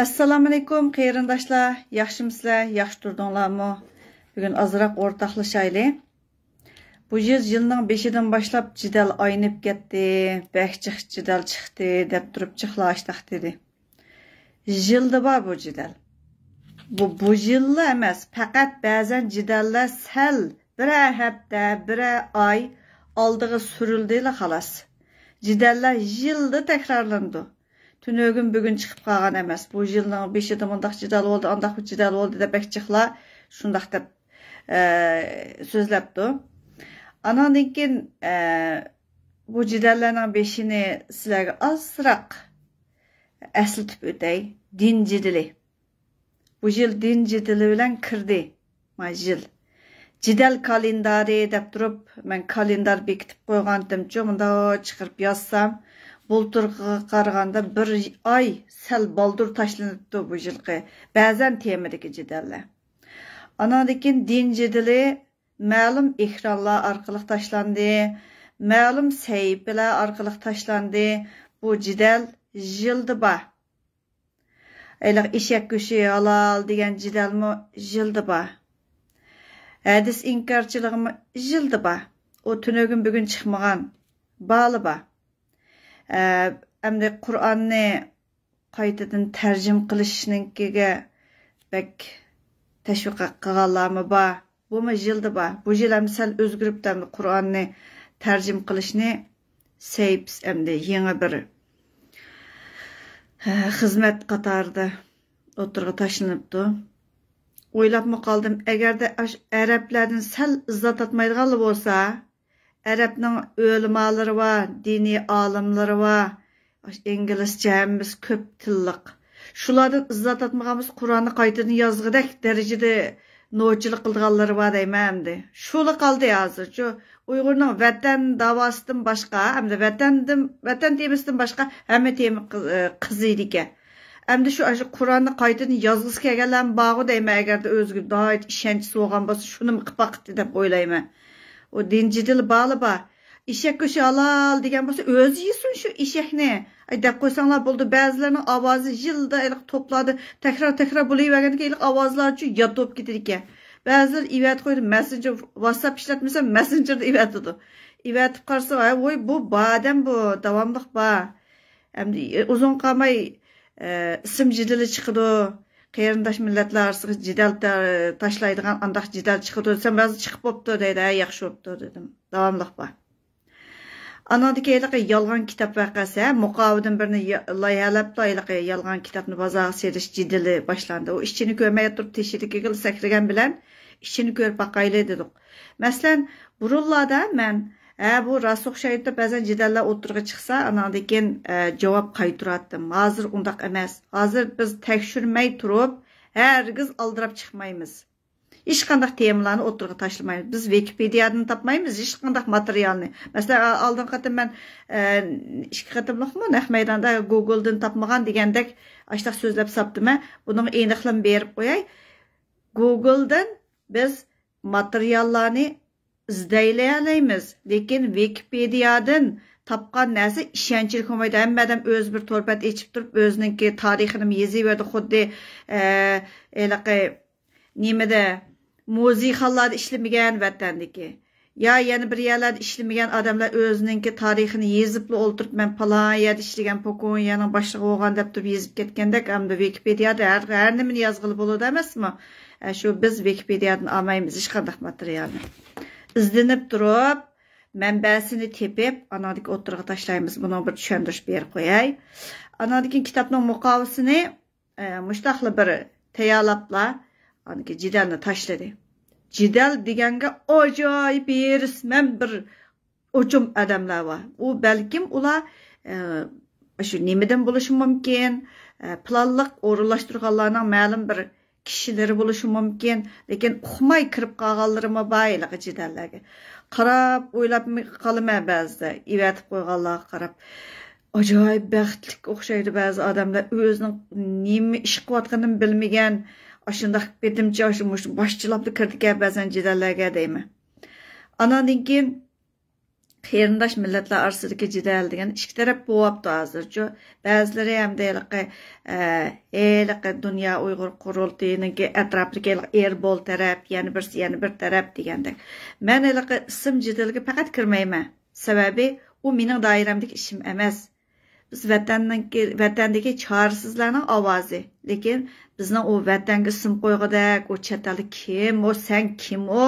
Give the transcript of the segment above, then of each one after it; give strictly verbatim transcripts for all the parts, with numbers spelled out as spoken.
ئەسسالامۇئەلەيكۇم قېرىنداشلار، ياخشىمۇسىلەر، ياخشى تۇردۇڭلارمۇ؟ بۈگۈن ئازراق ئورتاقلىشايلى. بۇ يىل يىلنىڭ بېشىدىن باشلاپ جېدەل ئاينىپ كەتتى، بەك جىق جېدەل چىقتى دەپ تۇرۇپ جىقلار ئاشتاق دېدى. يىلدا بار بۇ جېدەل. بۇ، بۇ يىللا ئەمەس، پەقەت بەزەن جېدەللەر سەل بىرەر ھەپتە، بىرەر ئاي ئالدىغا سۈرۈلدىلا خالاس. جېدەللەر يىلدا تەكرارلىنىدۇ. تۈنۈگۈن بۈگۈن چىقىپ قالغان ئەمەس. بۇ يىلنىڭ بېشىدا مۇنداق جېدەل بولدى، ئانداق بىر جېدەل بولدى دەپ بەك جىقلار شۇنداق دەپ، ئە، سۆزلەپتۇ. ئاناندىن كېيىن، ئە، بۇ جېدەللەرنىڭ بېشىنى سىلەرگە ئازراق ئەسلىتىپ ئۆتەي. دىن جېدىلى. بۇ يىل دىن جېدىلى بىلەن كىردى. ما يىل. جېدەل كالېندارى دەپ تۇرۇپ، مەن كالېندار بېكىتىپ قويغانتىمچۇ، مۇنداق چىقىرىپ يازسام، بۇلتۇرقىغا قارىغاندا بىر ئاي سەل بالدۇر تاشلىنىپتۇ بۇ يىلقى بەزەن تېمىدىكى جېدەللەر. ئاناندىن كېيىن دىن جېدىلى مەلۇم ئېكرانلار ئارقىلىق تاشلاندى، مەلۇم سەھىپىلەر ئارقىلىق تاشلاندى. بۇ جېدەل يىلدا بار. ھېلىقى ئېشەك گۆشى ھالال دېگەن جېدەلمۇ يىلدا بار. ھەدىس ئىنكارچىلىقىمۇ يىلدا بار. ئۇ تۈنۈگۈن بۈگۈن چىقمىغان. بارلا بار. ئە، ئەمدى قۇرئاننى قايتىدىن تەرجىمە قىلىشنىڭكىگە بەك تەشۋىق قىلغانلارمۇ بار. بۇمۇ يىلدا بار. بۇ يىل ئەمدى سەل ئۆزگىرىپتۇ، ئەمدى قۇرئاننى تەرجىمە قىلىشنى سەھىپىسى ئەمدى يېڭى بىر، ھە، خىزمەت قاتارىدا ئوتتۇرىغا تاشلىنىپتۇ. ئويلاپمۇ قالدىم، ئەگەردە ئاشۇ ئەرەبلەردىن سەل ئىززەت تارتمايدىغانلا بولسا، ئەرەبنىڭ ئۆلىمالىرى بار، دىنىي ئالىملىرى بار، ئاشۇ ئىنگلىزچە ھەممىسى كۆپ تىللىق. شۇلاردىن ئىززەت تارتمىغان بولسا، قۇرئاننى قايتىدىن يازغۇدەك دەرىجىدە نوچىلىق قىلىدىغانلىرى بار دەيمەن ئەمدى. شۇلا قالدى ھازىر. شۇ ئۇيغۇرنىڭ ۋەتەن داۋاسىدىن باشقا، ئەمدى ۋەتەندىن، ۋەتەن تېمىسىدىن باشقا ھەممە تېما قىز-، ئە، قىزىيدىكەن. ئەمدى شۇ، شۇ قۇرئاننى قايتىدىن يازغۇسى كەلگەنلەرمۇ بارغۇ دەيمەن، ئەگەردە ئۆزىگە ناھايىتى ئىشەنچىسى بولغان بولسا، شۇنىمۇ قىلىپ باققىتى دەپ ئويلايمەن. ئۇ دىن جېدىلى بارلا بار. ئېشەك گۆشى ھالال دېگەن بولسا، ئۆزى يېسۇن شۇ ئېشەكنى. ئاي، دەپ قويساڭلار بولىدۇ. بەزىلەرنىڭ ئاۋازى يىلدا ھېلىقى توپلاردا تەكرار، تەكرار بولۇۋەرگەندىن كېيىن ھېلىقى ئاۋازلارچۇ ياد بولۇپ كېتىدىكەن. بەزىلەر ئېۋەتىپ قويىدۇ، مەسسېنجېر، ۋاتساپ ئىشلەتمىسە، مەسسېنجېردا ئېۋەتىدۇ. ئېۋەتىپ قارىسا، ھە، ۋوي، بۇ بار ئادەم بۇ، داۋاملىق بار. ئەمدى ئۇزۇن قالماي، ئە، ئىسىم جېدىلى چىقىدۇ. قېرىنداش مىللەتلەر ئارىسىغا جېدەل تا-، تاشلايدىغان ئانداق جېدەل چىقىدۇ دېسەم، بەزى چىقىپ بوپتۇ دەيدۇ. ھە، ياخشى بوپتۇ دېدىم. داۋاملىق بار. ئانىڭدىن كېيىن ھېلىقى يالغان كىتاب ۋەقەسى، ھە، مۇقاۋىدىن بىرنى يا-، لايىھەلەپلا ھېلىقى يالغان كىتابنى بازارغا سېلىش جېدىلى باشلاندى. ئۇ ئىچىنى كۆرمەي تۇرۇپ تېشىدىكىگىلا سەكرىگەن بىلەن ئىچىنى كۆرۈپ باقايلى دېدۇق. مەسىلەن، بۇرۇنلاردا مەن، ھە، بۇ راست ئوخشايدۇ دەپ بەزەن جېدەللەر ئوتتۇرىغا چىقسا، ئاناندىن كېيىن، ئە، جاۋاب قايتۇراتتىم. ھازىر ئۇنداق ئەمەس. ھازىر بىز تەكشۈرمەي تۇرۇپ، ھەرگىز ئالدىراپ چىقمايمىز. ھېچقانداق تېمىلارنى ئوتتۇرىغا تاشلىمايمىز. بىز ۋىكىپېدىيەدىن تاپمايمىز ھېچقانداق ماتېرىيالنى. مەسىلەن، ئا-، ئالدىنقى قېتىم مەن، ئە، ئىككى قېتىملىقمۇ نەق مەيداندا گوگولدىن تاپمىغان دېگەندەك ئاشتاق سۆزلەپ ساپتىمەن. بۇنىڭغا ئېنىقلىما بېرىپ قوياي. گوگولدىن بىز ماتېرىياللارنى ئىزدەيلەيمىز، لېكىن ۋىكىپېدىيەدىن تاپقان نەرسە ئىشەنچلىك بولمايدۇ. ھەممە ئادەم ئۆزى بىر تور بەت ئېچىپ تۇرۇپ، ئۆزىنىڭكى تارىخىنى يېزىۋېرىدۇ. خۇددى، ئە، ھېلىقى نېمىدە، مۇزېيخانىلاردا ئىشلىمىگەن ۋەتەندىكى، يا يەنە بىر يەرلەردە ئىشلىمىگەن ئادەملەر ئۆزىنىڭكى تارىخىنى يېزىپلا ئولتۇرۇپ، مەن پالان يەردە ئىشلىگەن، پوكونيانىڭ باشلىقى بولغان دەپ تۇرۇپ يېزىپ كەتكەندەك، ئەمدى ۋىكىپېدىيەدە ھەر، ھەر نېمىنى يازغىلى بولىدۇ ئەمەسمۇ؟ ئە، شۇ بىز ۋىكىپېدىيەدىن ئالمايمىز ھېچقانداق ماتېرىيالنى. ئىزدىنىپ تۇرۇپ، مەنبەسىنى تېپىپ، ئاناندىن ئوتتۇرىغا تاشلايمىز. بۇنىڭ بىر چۈشەندۈرۈش بېرىپ قوياي. ئاناندىن كېيىن كىتابنىڭ مۇقاۋىسىنى، ئە، مۇشتاقلا بىر تەييارلاپلا، ئانىكى جېدەلنى تاشلىدى. جېدەل دېگەنگە ئاجايىپ ھېرىسمەن بىر ئوچۇم ئادەملەر بار. ئۇ بەلكىم ئۇلار، ئە، شۇ نېمىدىن بولۇشى مۇمكىن، ئە، پىلانلىق ئورۇنلاشتۇرغانلارنىڭ مەلۇم بىر كىشىلىرى بولۇشى مۇمكىن، لېكىن ئۇقماي كىرىپ قالغانلىرىمۇ بار ھېلىقى جېدەللەرگە. قاراپ ئويلاپ قالىمەن بەزىدە، ئېۋەتىپ قويغانلارغا قاراپ. ئاجايىپ بەختلىك ئوخشايدۇ بەزى ئادەملەر، ئۆزىنىڭ نېمە ئىش قىلىۋاتقىنىنى بىلمىگەن، ئاشۇنداق بېتىمچە، ئاشۇ مۇشۇ باشچىلاپلا كىرىدىكەن بەزەن جېدەللەرگە دەيمەن. ئاناندىن كېيىن، قېرىنداش مىللەتلەر ئارىسىدىكى جېدەل دېگەن ئىككى تەرەپ بولۇۋاپتۇ ھازىرچۇ. بەزىلىرى ئەمدى ھېلىقى، ئە، ھېلىقى دۇنيا ئۇيغۇر قۇرۇلتىيىنىڭكى ئەتراپىدىكى ھېلىقى ئېربول تەرەپ، يەنە بىرسى، يەنە بىر تەرەپ دېگەندەك. مەن ھېلىقى ئىسىم جېدىلىگە پەقەت كىرمەيمەن. سەۋەبى، ئۇ مېنىڭ دائىرەمدىكى ئىشىم ئەمەس. بىز ۋەتەننىڭكى، ۋەتەندىكى چارىسىزلارنىڭ ئاۋازى. لېكىن بىزنىڭ ئۇ ۋەتەنگە ئىسىم قويغۇدەك، ئۇ چەت ئەلدە كىم، ئۇ سەن كىم، ئۇ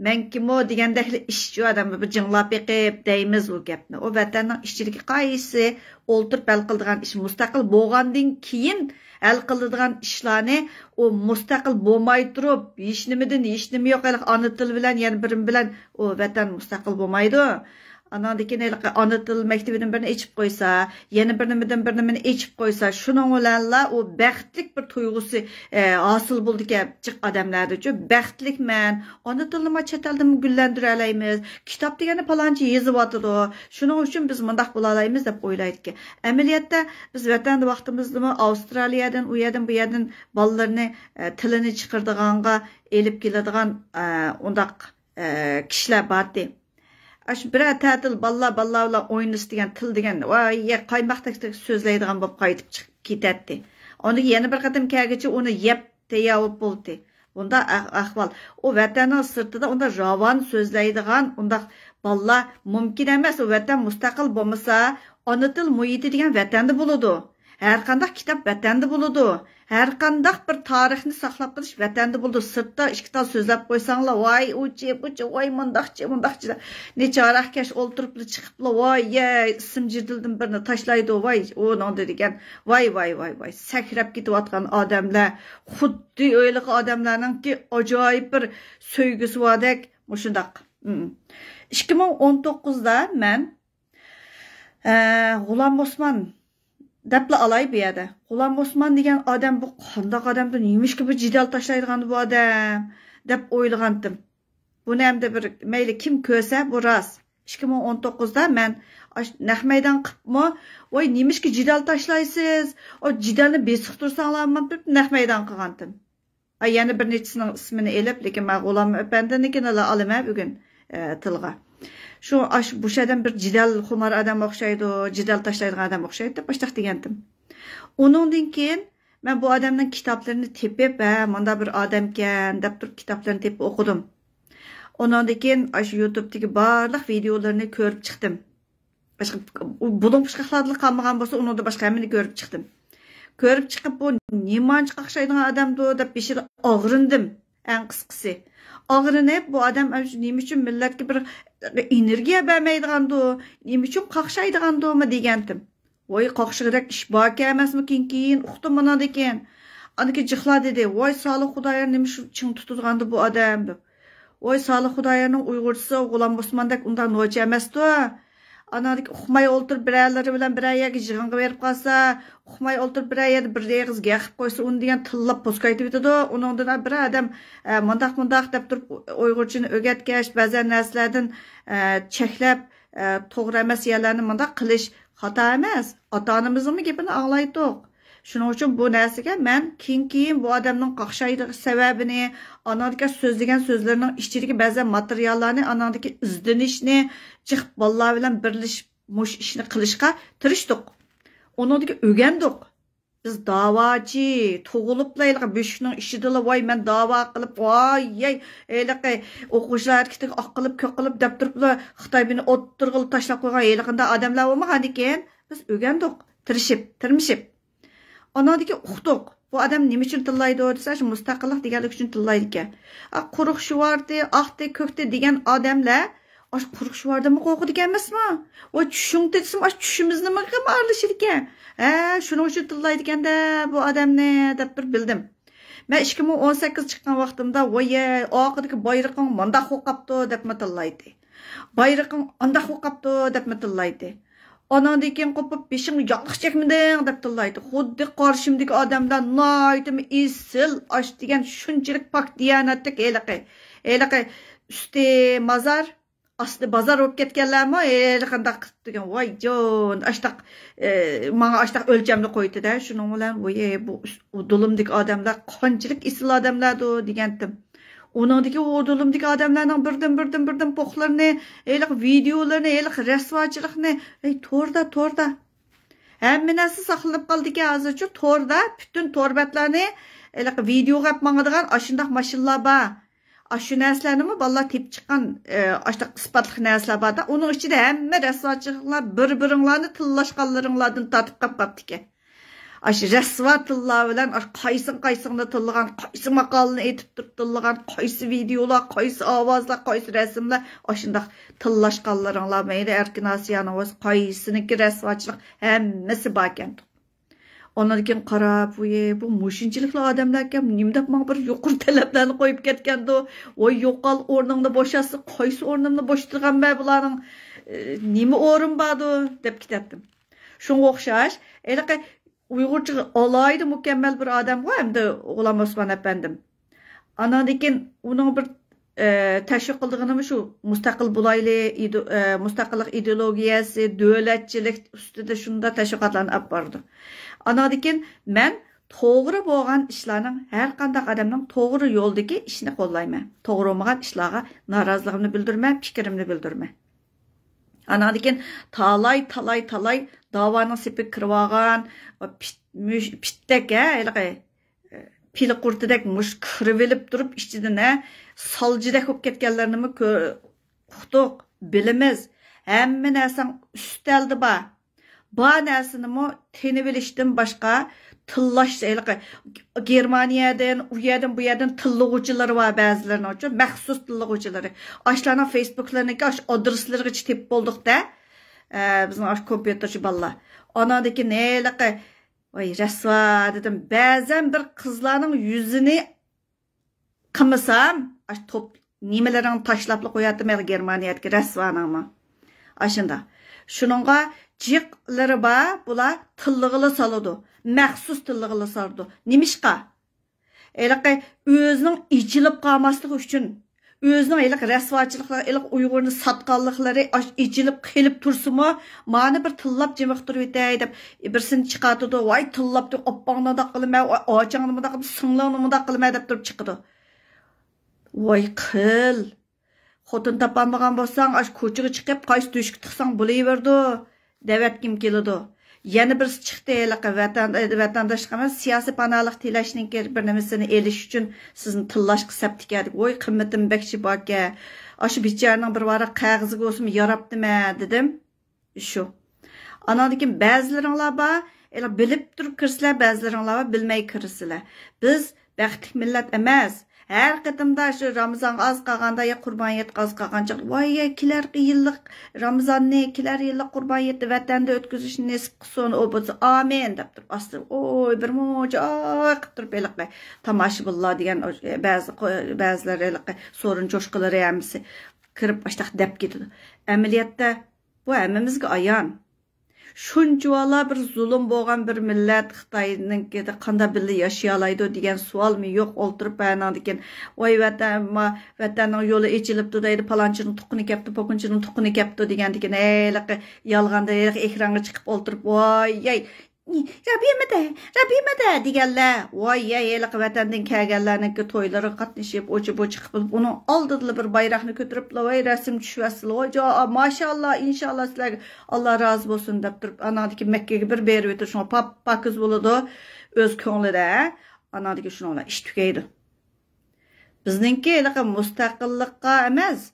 مەن كىم، ئۇ دېگەندەكلا ئىشچۇ ئادەم بىر جىڭلاپ بېقىپ دەيمىز ئۇ گەپنى. ئۇ ۋەتەننىڭ ئىچىدىكى قايسى ئولتۇرۇپ ھەل قىلىدىغان ئىش، مۇستەقىل بولغاندىن كېيىن ھەل قىلىدىغان ئىشلارنى ئۇ مۇستەقىل بولماي تۇرۇپ، ھېچنېمىدىن ھېچنېمە يوق، ھېلىقى ئانا تىل بىلەن، يەنە بىرىم بىلەن ئۇ ۋەتەن مۇستەقىل بولمايدۇ. ئاناندىن كېيىن ھېلىقى ئانا تىل مەكتىۋىدىن بىرنى ئېچىپ قويسا، يەنە بىر نېمىدىن بىر نېمىنى ئېچىپ قويسا، شۇنىڭ بىلەنلا ئۇ بەختلىك بىر تۇيغۇسى، ئە، ھاسىل بولىدىكەن جىق ئادەملەردىچۇ. بەختلىكمەن، ئانا تىلنىمۇ چەت ئەلدىمۇ گۈللەندۈرەلەيمىز، كىتاب دېگەننى پالانچى يېزىۋاتىدۇ، شۇنىڭ ئۈچۈن بىز مۇنداق بولالايمىز دەپ ئويلايدىكەن. ئەمەلىيەتتە بىز ۋەتەندە ۋاقتىمىزدىمۇ ئاۋسترالىيەدىن، ئۇ يەردىن، بۇ يەردىن بالىلىرىنى، ئە، تىلىنى چىقىرىدىغانغا ئېلىپ كېلىدىغان، ئە، ئۇنداق، ئە، كىشىلەر بارتى. ئاشۇ بىرەر تەتىل بالىلار، بالىلار بىلەن ئوينىسا دېگەن تىل دېگەن، ۋاي، يە قايماقتەك سۆزلەيدىغان بولۇپ قايتىپ چىقىپ كېتەتتى. ئاندىن يەنە بىر قېتىم كەلگۈچە ئۇنى يەپ تەييار بولۇپ بولدى. بۇنداق ئەھ-، ئەھۋال. ئۇ ۋەتەننىڭ سىرتىدا ئۇنداق راۋان سۆزلەيدىغان ئۇنداق بالىلار مۇمكىن ئەمەس. ئۇ ۋەتەن مۇستەقىل بولمىسا، ئانا تىل مۇھىتى دېگەن ۋەتەندە بولىدۇ. ھەر قانداق كىتاب ۋەتەندە بولىدۇ. ھەر قانداق بىر تارىخنى ساقلاپ قېلىش ۋەتەندە بولىدۇ. سىرتتا ئىككى تال سۆزلەپ قويساڭلار، ۋاي، ئۇچى، بۇچى، ۋاي، مۇنداقچى، مۇنداقچى. نېچە ھاراقكەش ئولتۇرۇپلا چىقىپلا، ۋاي، يەي، ئىسىم جېدىلدىن بىرنى تاشلايدۇ، ۋاي، ئۇنىڭدا دېگەن، ۋاي، ۋاي، ۋاي، ۋاي، سەكرەپ كېتىۋاتقان ئادەملەر، خۇددى ئۆيلىقى ئادەملەرنىڭكى ئاجايىپ بىر سۆيگۈسى باردەك، مۇشۇنداق. ئىككى مىڭ ئون توققۇزدا مەن، ئە، غۇلام ئوسمان دەپلا ئالاي بۇ يەردە. غۇلام ئوسمان دېگەن ئادەم بۇ قانداق ئادەمدۇ؟ نېمىشقا بۇ جېدەل تاشلايدىغاندۇ بۇ ئادەم؟ دەپ ئويلىغانتىم. بۇنى ئەمدى بىر مەيلى كىم كۆرسە، بۇ راست. ئىككى مىڭ ئون توققۇزدا مەن ئاش-، نەق مەيدان قىپمۇ، ۋاي، نېمىشقا جېدەل تاشلايسىز؟ ئۇ جېدەلنى بېسىق تۇرساڭلارمۇ دەپ نەق مەيدان قىلغانتىم. ئا، يەنە بىر نەچچىسىنىڭ ئىسمىنى ئېلىپ، لېكىن مەن غۇلام ئەپەندىنىڭكىنىلا ئالىمەن بۈگۈن، ئە، تىلغا. شۇ، ئاش-، بۇ شۇ ئادەم بىر جېدەل خۇمار ئادەم ئوخشايدۇ، جېدەل تاشلايدىغان ئادەم ئوخشايدۇ دەپ باشتاق دېگەنتىم. ئۇنىڭدىن كېيىن مەن بۇ ئادەمنىڭ كىتابلىرىنى تېپىپ، ھە، مۇنداق بىر ئادەمكەن دەپ تۇرۇپ كىتابلىرىنى تېپىپ ئوقۇدۇم. ئۇنىڭدىن كېيىن ئاشۇ يۇتۇبتىكى بارلىق ۋىدېئولىرىنى كۆرۈپ چىقتىم. باشقا بۇدۇڭ پۇچقاقلاردىلا قالمىغان بولسا، ئۇنىڭدا باشقا ھەممىنى كۆرۈپ چىقتىم. كۆرۈپ چىقىپ، بۇ نېمانچە قاقشايدىغان ئادەمدۇ دەپ بېشىدا ئاغرىندىم، ئەڭ قىسقىسى. ئاغرىنىپ، بۇ ئادەم ئاشۇ نېمە ئۈچۈن مىللەتكە بىر ئېنېرگىيە بەرمەيدىغاندۇ، نېمە ئۈچۈن قاقشايدىغاندۇمۇ دېگەنتىم. ۋاي، قاقشىغۇدەك ئىش باركەن ئەمەسمۇ؟ كېيىن، كېيىن ئۇقتۇم مۇنىڭدىن كېيىن. ئاندىن كېيىن جىقلار دېدى، ۋاي، سالىھ خۇدايار، نېمە شۇ چىڭ تۇتىدىغاندۇ بۇ ئادەم دەپ. ۋاي، سالىھ خۇدايارنىڭ ئۇيغۇرچىسى غۇلام ئوسماندەك ئۇنداق نوچى ئەمەستۇ. ئاناندىكى ئۇقماي ئولتۇرۇپ، بىرەرلىرى بىلەن بىرەر يەرگە يىغىنغا بېرىپ قالسا، ئۇقماي ئولتۇرۇپ، بىرەر يەردە بىر ئېغىز گەپ قىلىپ قويسا، ئۇنى دېگەن تىللاپ پوسكايتىۋېتىدۇ. ئۇنىڭدىن بىر ئادەم، ئە، مۇنداق، مۇنداق دەپ تۇرۇپ، ئۇيغۇرچىنى ئۆگەتكەچ، بەزەن نەرسىلەردىن، ئە، چەكلەپ، ئە، توغرا ئەمەس يەرلەرنى مۇنداق قىلىش خاتا ئەمەس. ئاتا-ئانىمىزنىڭمۇ گېپىنى ئاڭلايتتۇق. شۇنىڭ ئۈچۈن بۇ نەرسىگە مەن كېيىن، كېيىن بۇ ئادەمنىڭ قاقشايدىغان سەۋەبىنى، ئاناڭدىكى سۆزلىگەن سۆزلىرىنىڭ ئىچىدىكى بەزى ماتېرىياللارنى، ئاناڭدىكى ئىزدىنىشنى، چىقىپ بالىلار بىلەن بىرلىشىپ مۇشۇ ئىشنى قىلىشقا تىرىشتۇق. ئۇنىڭدىكى ئۆگەندۇق. بىز داۋاچى، تۇغۇلۇپلا ھېلىقى بۆشۈكنىڭ ئىچىدىلا، ۋاي، مەن داۋا قىلىپ، ۋاي، يەي، ھېلىقى ئوقۇغۇچىلار ھەرىكىتىگە ئاق قىلىپ، كۆك قىلىپ دەپ تۇرۇپلا، خىتاي بىنى ئوتتۇرىغىلا تاشلاپ قويغان ھېلىقىنداق ئادەملەر بولمىغاندىكىن، بىز ئۆگەندۇق، تىرىشىپ، تىرمىشىپ. ئاناندىكى ئۇقتۇق. بۇ ئادەم نېمە ئۈچۈن تىللايدۇ دېسە، شۇ مۇستەقىللىق دېگەنلىك ئۈچۈن تىللايدىكەن. ئا، قۇرۇق شوۋاردى، ئاقتى، كۆكتى دېگەن ئادەملەر ئاشۇ قۇرۇق شوۋاردىنمۇ قورقىدىكەن ئەمەسمۇ؟ ۋاي، چۈشۈڭ تېتىسىمۇ ئاشۇ چۈشىمىزنىمۇ ئارىلىشىدىكەن. ھە، شۇنىڭ ئۈچۈن تىللايدىكەن-دە بۇ ئادەمنى دەپ بىر بىلدىم. مەن ئىككى مىڭ ئون سەككىز چىققان ۋاقتىمدا، ۋاي، ئارقىدىكى بايرىقىڭ مانداق قوقاپتۇ دەپمۇ تىللايتتى. بايرىقىڭ ئانداق بولۇپ قاپتۇ دەپمۇ تىللايتتى. ئاناندىن كېيىن قوپۇپ، بېشىڭ ياغلىق چەكمىدىڭ دەپ تىللايتتى. خۇددى قارشىمدىكى ئادەملەر ناھايىتىمۇ ئېسىل ئاش دېگەن شۇنچىلىك پاك دىيانەتلىك ھېلىقى، ھېلىقى ئۈستى مازار، ئاستى بازار بولۇپ كەتكەنلەرمۇ ھېلىقانداق قىلىپ دېگەن، ۋاي جون، ئاشتاق، ئى، ماڭا ئاشتاق ئۆلچەمنى قويدى-دە. شۇنىڭ بىلەن، ۋاي، بۇ ئۈست-، ئۇ دۇلۇمدىكى ئادەملەر قانچىلىك ئېسىل ئادەملەردۇ دېگەنتىم. ئۇنىڭدىكى ئۇ دۇلۇمدىكى ئادەملەرنىڭ بىردىن، بىردىن، بىردىن پوخلىرىنى، ھېلىقى ۋىدىيولىرىنى، ھېلىقى رەسۋاچىلىقنى، ھەي، توردا، توردا. ھەممە نەرسە ساقلىنىپ قالدىكەن ھازىرچۇ، توردا پۈتۈن تور بەتلەرنى ھېلىقى ۋىدىيوغا ئەپ ماڭىدىغان ئاشۇنداق ماشىنىلار بار. ئاشۇ نەرسىلەرنىمۇ بالىلار تېپىپ چىققان، ئە، ئاشۇنداق ئىسپاتلىق نەرسىلەر بار-دا. ئۇنىڭ ئىچىدە ھەممە رەسۋاچىلىقلار بىر-بىرىڭلارنى تىللاشقانلىرىڭلاردىن تارتىپ قاپ قاپتىكەن. ئاشۇ رەسۋا تىللار بىلەن، ئاشۇ قايسىڭ قايسىڭنى تىللىغان، قايسى ماقالىنى ئېيتىپ تۇرۇپ تىللىغان، قايسى ۋىدىيولار، قايسى ئاۋازلار، قايسى رەسىملەر، ئاشۇنداق تىللاشقانلىرىڭلار، مەيلى ئەركىن ئاسىيانىڭ بولسا، قايسىنىڭكى رەسۋاچىلىق، ھەممىسى باركەن. ئاندىن كېيىن قاراپ، ۋۇي، بۇ مۇشۇنچىلىكلا ئادەملەركەن، نېمىدەپ ماڭا بىر يۇقىرى تەلەپلەرنى قويۇپ كەتكەندۇ؟ ۋاي، يوقال، ئورنۇڭنى بوشاتسا، قايسى ئورنۇمنى بوشىتىدىغانمەن بۇلارنىڭ؟ ئى، نېمە ئورۇن باردۇ؟ دەپ كېتەتتىم. شۇڭغا ئوخشاش، ھېلىقى ئۇيغۇرچىغا ئالاھىدە مۇكەممەل بىر ئادەمغۇ ئەمدى غۇلام ئوسمان ئەپەندىم. ئاناندىن كېيىن ئۇنىڭ بىر، ئە، تەشۋىق قىلىدىغىنىمۇ شۇ مۇستەقىل بولايلى، ئىدو-، ئە، مۇستەقىللىق ئىدېئولوگىيەسى، دۆلەتچىلىك ئۈستىدە شۇنداق تەشۋىقاتلارنى ئېلىپ بارىدۇ. ئاناندىن كېيىن مەن توغرا بولغان ئىشلارنىڭ، ھەر قانداق ئادەمنىڭ توغرا يولدىكى ئىشنى قوللايمەن. توغرا بولمىغان ئىشلارغا نارازىلىقىمنى بىلدۈرىمەن، پىكرىمنى بىلدۈرىمەن. ئاناندىن كېيىن تالاي، تالاي، تالاي داۋانىڭ سېپىگە كىرىۋالغان، پىت-، مۈش-، پىتتەك، ھە، ھېلىقى، پىلە قۇرتىدەك مۇشۇ كىرىۋېلىپ تۇرۇپ ئىچىدىن، ھە، سالجىدەك بولۇپ كەتكەنلەرنىمۇ كۆ-، ئۇقتۇق، بىلىمىز. ھەممە نەرسەڭ ئۈستەلدە بار. بار نەرسىنىمۇ تېنىۋېلىشتىن باشقا تىللاش، ھېلىقى گېرمانىيەدىن، ئۇ يەردىن، بۇ يەردىن تىللىغۇچىلىرى بار بەزىلىرىنىڭچۇ، مەخسۇس تىللىغۇچىلىرى. ئاشۇلارنىڭ فېيسبۇكلىرىنىڭكى ئاشۇ ئادرېسلىرىغىچە تېپىپ بولدۇق-دە. ئە، بىزنىڭ ئاشۇ كومپيۇتېرچى بالىلار. ئاناندىكى ھېلىقى، ۋاي، رەسۋا دېدىم. بەزەن بىر قىزلارنىڭ يۈزىنى قىلمىسام، ئاشۇ توپ نېمىلىرىڭنى تاشلاپلا قوياتتىم، ھېلىقى گېرمانىيەدىكى رەسۋانىڭمۇ. ئاشۇنداق. شۇنىڭغا جىقلىرى بار، بۇلار تىللىغىلى سالىدۇ. مەخسۇس تىللىغىلى سالىدۇ. نېمىشقا؟ ھېلىقى ئۆزىنىڭ ئېچىلىپ قالماسلىقى ئۈچۈن، ئۆزىنىڭ ھېلىقى رەسۋاچىلىقلىرى، ھېلىقى ئۇيغۇرنى ساتقانلىقلىرى، ئاش-، ئېچىلىپ قېلىپ تۇرسىمۇ، مانا بىر تىللاپ جىمىقتۇرۇۋېتەي دەپ، بىرسىنى چىقارتىدۇ، ۋاي، تىللاپتۇ، ئاپاڭنى مۇنداق قىلىمەن، ۋاي، ئاچاڭنى مۇنداق قىلىمەن، سىڭلىڭنى مۇنداق قىلىمەن دەپ تۇرۇپ چىقىدۇ. ۋاي، قىل. خوتۇن تاپالمىغان بولساڭ، ئاشۇ كوچىغا چىقىپ، قايسى تۆشۈككە تىقساڭ بولۇۋېرىدۇ، دەۋەتكۈم كېلىدۇ. يەنە بىرسى چىقتى، ھېلىقى ۋەتەن-، ۋەتەنداشلىق ئەمەس، سىياسىي پاناھلىق تىلەشنىڭكى بىر نېمىسىنى ئېلىش ئۈچۈن سىزنى تىللاشقا سەپتىكەن دېدى. ۋوي، قىممىتىم بەك شىپاكەن. ئاشۇ بىچارىنىڭ بىر ۋاراق قەغىزىگە بولسىمۇ ياراپتىمەن دېدىم. شۇ. ئاناندىن كېيىن بەزىلىرىڭلار بار، ھېلى بىلىپ تۇرۇپ كىرىسىلەر، بەزىلىرىڭلار بار، بىلمەي كىرىسىلەر. بىز بەختلىك مىللەت ئەمەس. ھەر قېتىمدا شۇ رامىزانغا ئاز قالغاندا يا قۇربان ھېيتقا ئاز قالغان چاغدا، ۋاي، يا كېلەر يىللىق رامىزاننى، كېلەر يىللىق قۇربان ھېيتنى ۋەتەندە ئۆتكۈزۈشنى نېسىپ قىلسۇن، ئۇ بولسا ئامىن دەپ تۇرۇپ ئاستىدىن، ئوي، بىر مۇنچە ئاي قىلىپ تۇرۇپ ھېلىقى تاماشىبىنلار دېگەن بەزى، بەزىلەر ھېلىقى سورۇن چوشقىلىرى ھەممىسى كىرىپ ئاشتاق دەپ كېتىدۇ. ئەمەلىيەتتە بۇ ھەممىمىزگە ئايان. شۇنچىۋالا بىر زۇلۇم بولغان بىر مىللەت خىتاينىڭكىدە قانداق بىللە ياشىيالايدۇ دېگەن سوئالمۇ يوق. ئولتۇرۇپ ئاناندىن كېيىن، ۋاي ۋەتەن، ما-، ۋەتەننىڭ يولى ئېچىلىپتۇ دەيدۇ، پالانچىنىڭ تۇغقىنى كەپتۇ، پوقۇنچىنىڭ تۇغقىنى كەپتۇ دېگەندىن كېيىن، ھېلىقى يالغاندا ھېلىقى ئېكرانغا چىقىپ ئولتۇرۇپ، ۋاي ياي، رەبىيەمىدە، رەبىيەمىدە دېگەنلەر، ۋاي ياي، ھېلىقى ۋەتەندىن كەلگەنلەرنىڭكى تويلىرىغا قاتنىشىپ، ئوچى بوچى قىلىپ، ئۇنىڭ ئالدىدىلا بىر بايراقنى كۆتۈرۈپلا، ۋاي رەسىم چۈشۈۋەتسىلە، ۋاي جا-، ماشائاللا، ئىنشائاللا سىلەرگە ئاللا رازى بولسۇن دەپ تۇرۇپ، ئاناندىكى مەككىگە بىر بېرىۋېتىپ، شۇڭا پاپ-پاكىز بولىدۇ ئۆز كۆڭلىدە. ئاناندىكى شۇنىڭ بىلەن ئىش تۈگەيدۇ. بىزنىڭكى ھېلىقى مۇستەقىللىققا ئەمەس،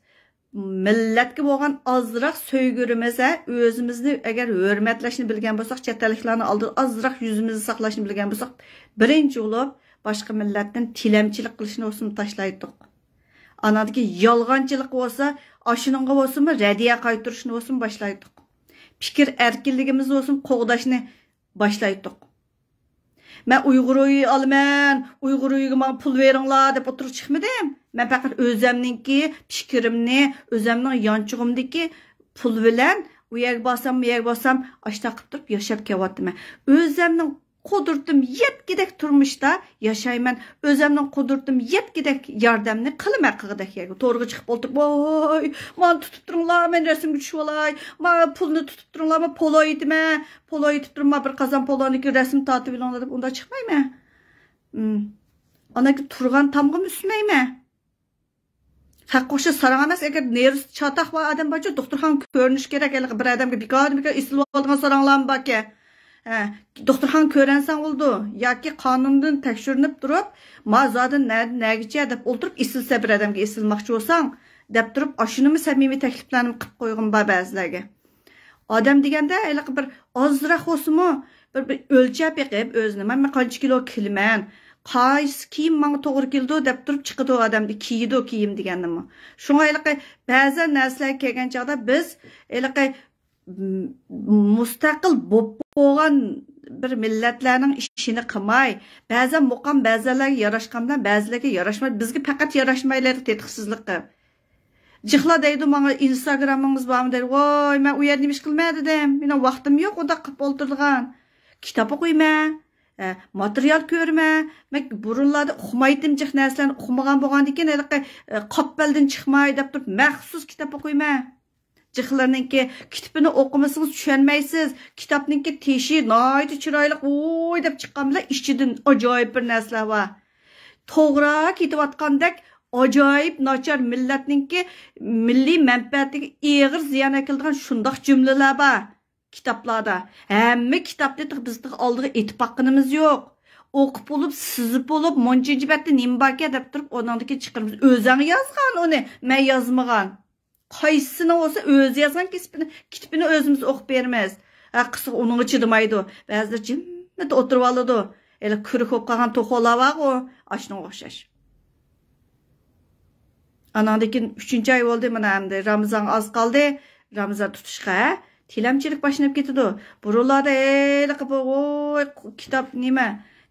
مىللەتكە بولغان ئازراق سۆيگۈرىمىز، ھە، ئۆزىمىزنى ئەگەر ھۆرمەتلەشنى بىلگەن بولساق، چەت ئەللىكلەرنىڭ ئالدىدا ئازراق يۈزىمىزنى ساقلاشنى بىلگەن بولساق، بىرىنچى بولۇپ باشقا مىللەتتىن تىلەمچىلىك قىلىشنى بولسىمۇ تاشلايتتۇق. ئاناندىكى يالغانچىلىققا بولسا، ئاشۇنىڭغا بولسىمۇ رەددىيە قايتۇرۇشنى بولسىمۇ باشلايتتۇق. پىكىر ئەركىنلىكىمىزنى بولسىمۇ قوغداشنى باشلايتتۇق. مەن ئۇيغۇر ئۆيى ئالىمەن، ئۇيغۇر ئۆيىگە ماڭا پۇل بېرىڭلار دەپ ئوتتۇرىغا چىقمىدىم. مەن پەقەت ئۆزەمنىڭكى پىكرىمنى، ئۆزەمنىڭ يانچۇقۇمدىكى پۇل بىلەن ئۇ يەرگە بارسام، بۇ يەرگە بارسام، ئاشتاق قىلىپ تۇرۇپ ياشاپ كېلىۋاتىمەن. ئۆزەمنىڭ قۇدرىتىم يەتكۈدەك تۇرمۇشتا ياشايمەن. ئۆزەمنىڭ قۇدرىتىم يەتكۈدەك ياردەمنى قىلىمەن قىلغۇدەك يەرگە. تورغا چىقىپ ئولتۇرۇپ، ۋاي، مانا تۇتۇپ تۇرۇڭلار، مەن رەسىمگە چۈشۈۋالاي، ما پۇلنى تۇتۇپ تۇرۇڭلار، ما پولو ئېيتىمەن. پولو ئېيتىپ تۇرۇپ، ما بىر قازان پولونىڭكى رەسىمىنى تارتىۋېلىڭلار دەپ ئۇنداق چىقمايمەن. ئاندىن كېيىن تۇرغان تامغىمۇ ئۈسمەيمەن. ھەققە ئوخشاش ساراڭ ئەمەس، ئەگەر نېرۋىسى چاتاق بار ئادەم بارچۇ، دوختۇرخانىغا كۆرۈنۈش كېرەك. ھېلىقى بىر ئادەمگە بىكاردىن بىكار ئېسىلىۋالىدىغان ساراڭلارمۇ باركەن. ھە، دوختۇرخانىغا كۆرۈنسەڭ بولىدۇ. ياكى قانۇندىن تەكشۈرۈنۈپ تۇرۇپ، ما زادى نەدىن نەگىچە دەپ ئولتۇرۇپ ئېسىلسە، بىر ئادەمگە ئېسىلماقچى بولساڭ دەپ تۇرۇپ، ئاشۇنىمۇ سەمىمىي تەكلىپلەرنى قىلىپ قويغۇم بار بەزىلەرگە. ئادەم دېگەندە ھېلىقى بىر ئازراق بولسىمۇ، بىر، بىر ئۆلچەپ بېقىپ ئۆزىنى، مەن، مەن قانچە كىلو كېلىمەن، قايسى كىيىم ماڭا توغرا كېلىدۇ دەپ تۇرۇپ چىقىدۇ ئادەمدە، كىيىدۇ كىيىم دېگەننىمۇ. شۇڭا ھېلىقى بەزەن نەرسىلەرگە كەلگەن چاغدا بىز ھېلىقى، م-، مۇستەقىل بولۇپ بولغان بىر مىللەتلەرنىڭ ئىشىنى قىلماي، بەزەن مۇقام بەزەنلەرگە ياراشقان بىلەن بەزىلەرگە ياراشمايدۇ. بىزگە پەقەت ياراشمايدۇ تېتىقسىزلىقى. جىقلا دەيدۇ ماڭا، ئىنستاگرامىڭىز بارمۇ دەيدۇ. ۋاي، مەن ئۇ يەردە نېمە ئىش قىلىمەن دېدىم. مېنىڭ ۋاقتىم يوق ئۇنداق قىلىپ ئولتۇرىدىغان. كىتاب ئوقۇيمەن، ئە، ماتېرىيال كۆرىمەن. مەن بۇرۇنلاردا ئۇقمايتتىم جىق نەرسىلەرنى، ئۇقمىغان بولغاندىكىن ھېلىقى، ئە، قاپبەلدىن چىقماي دەپ تۇرۇپ مەخسۇس كىتاب ئوقۇيمەن. جىقلىرىنىڭكى كىتىپىنى ئوقۇمىسىڭىز چۈشەنمەيسىز. كىتابنىڭكى تېشى ناھايىتى چىرايلىق، ۋوي دەپ چىققان بىلەن ئىچىدىن ئاجايىپ بىر نەرسىلەر بار. توغرا كېتىۋاتقاندەك ئاجايىپ ناچار، مىللەتنىڭكى مىللىي مەنپەئەتىگە ئېغىر زىيان ئەكېلىدىغان شۇنداق جۈملىلەر بار كىتابلاردا. ھەممە كىتابنى تېخى بىز تېخى ئالدىغا ئېتىپ باققىنىمىز يوق. ئوقۇپ بولۇپ، سىزىپ بولۇپ، مۇنچىنچى بەتتە نېمە باركەن دەپ تۇرۇپ، ئۇنىڭدىكى چىقىرىمىز. ئۆزۈڭ يازغان ئۇنى، مەن يازمىغان. قايسىسىنىڭ بولسا ئۆزى يازغان كىتابىنى، كىتابىنى ئۆزىمىز ئوقۇپ بېرىمىز. ھە، قىسقا ئۇنىڭغا چىدىمايدۇ. بەزىلەر جىممىدە ئولتۇرۇۋالىدۇ. ھېلى كۈرۈك بولۇپ قالغان توخۇلار بارغۇ، ئاشۇنىڭغا ئوخشاش. ئاناندىن كېيىن ئۈچىنچى ئاي بولدى، مانا ئەمدى رامىزانغا ئاز قالدى. رامىزان تۇتۇشقا، ھە؟ تىلەمچىلىك باشلىنىپ كېتىدۇ. بۇرۇنلاردا ھېلىقى بۇ، ۋوي، كىتاب نېمە،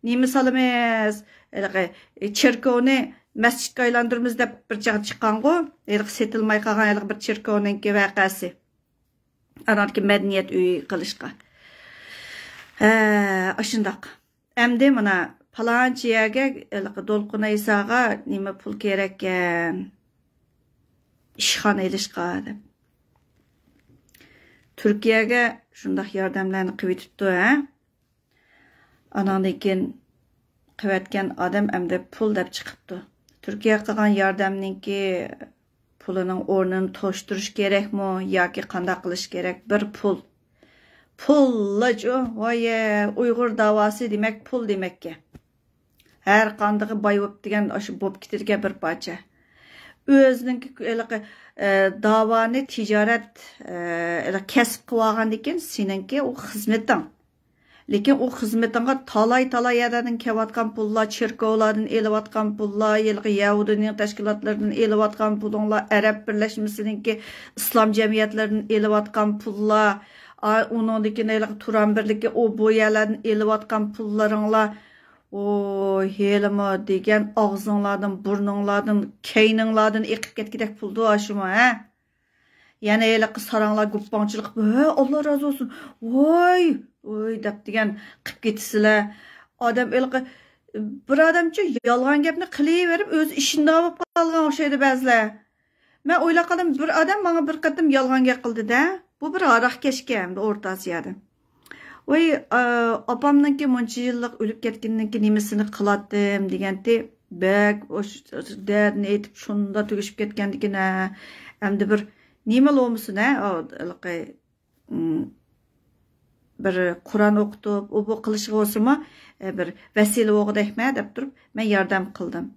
نېمە سالىمىز، ھېلىقى، ئى، چېركاۋنى مەسچىتكە ئايلاندۇرىمىز دەپ بىر چاغ چىققانغۇ. ھېلىقى سېتىلماي قالغان ھېلىقى بىر چېركاۋنىڭكى ۋەقەسى. ئاناندىكى مەدەنىيەت ئۆيى قىلىشقا. ھە، ئاشۇنداق. ئەمدى مانا پالانچى يەرگە ھېلىقى دولقۇن ئەيساغا نېمە پۇل كېرەككەن، ئىشخانا ئېلىشقا دەپ. تۈركىيەگە شۇنداق ياردەملەرنى قىلىۋېتىپتۇ، ھە؟ ئاناندىن كېيىن قىلىۋەتكەن ئادەم ئەمدى پۇل دەپ چىقىپتۇ. تۈركىيە قىلغان ياردەمنىڭكى پۇلىنىڭ ئورنىنى توشتۇرۇش كېرەكمۇ ياكى قانداق قىلىش كېرەك؟ بىر پۇل. پۇللاچۇ، ۋايە، ئۇيغۇر داۋاسى دېمەك پۇل دېمەككە. ھەر قاندىقى باي بوپ دېگەن ئاشۇ بوپ كېتىدىكەن بىر پارچە. ئۆزىنىڭكى ھېلىقى، ئە، داۋانى تىجارەت، ئە، ھېلىقى كەسىپ قىلىۋالغاندىكىن سېنىڭكى ئۇ خىزمىتىڭ. لېكىن ئۇ خىزمىتىڭغا تالاي-تالاي يەرلەردىن كېلىۋاتقان پۇللار، چېركاۋلاردىن ئېلىۋاتقان پۇللار، ھېلىقى يەھۇدىينىڭ تەشكىلاتلىرىدىن ئېلىۋاتقان پۇلۇڭلار، ئەرەب بىرلەشمىسىنىڭكى ئىسلام جەمئىيەتلىرىدىن ئېلىۋاتقان پۇللار، ئا، ئۇنىڭدىن كېيىن ھېلىقى تۇران بىرلىكى ئۇ بۇ يەرلەردىن ئېلىۋاتقان پۇللىرىڭلار، ئوي، ھېلىمۇ دېگەن ئاغزىڭلاردىن، بۇرنۇڭلاردىن، كەينىڭلاردىن ئېقىپ كەتكۈدەك پۇلدۇ ئاشۇمۇ، ھە؟ يەنە ھېلىقى ساراڭلار گۇپپاڭچىلىق قىلىپ، ھە، ئاللا رازى بولسۇن، ۋاي، ۋاي دەپ دېگەن قىلىپ كېتىسىلەر. ئادەم ھېلىقى، بىر ئادەمچۇ يالغان گەپنى قىلىۋېرىپ، ئۆزى ئىشىنىدىغان بولۇپ قالغان ئوخشايدۇ بەزىلەر. مەن ئويلاپ قالدىم، بىر ئادەم ماڭا بىر قېتىم يالغان گەپ قىلدى-دە، بۇ بىر ھاراقكەشكەن، بىر ئورتا ئاسىيادىن. ۋاي، ئا، ئاپامنىڭكى مۇنچە يىللىق ئۆلۈپ كەتكىنىنىڭكى نېمىسىنى قىلاتتىم دېگەنتى، بەك ئوش-، دەردىنى ئېيتىپ شۇنداق تۈگىشىپ كەتكەندىكىن، ھە. ئەمدى بىر نېمە بولمىسۇن، ھە، ئۇ ھېلىقى، ئىم، بىر قۇرئان ئوقۇتۇپ، ئۇ بۇ قىلىشىغا بولسىمۇ، ئە، بىر ۋەسىلە بولغۇدەكمە دەپ تۇرۇپ، مەن ياردەم قىلدىم.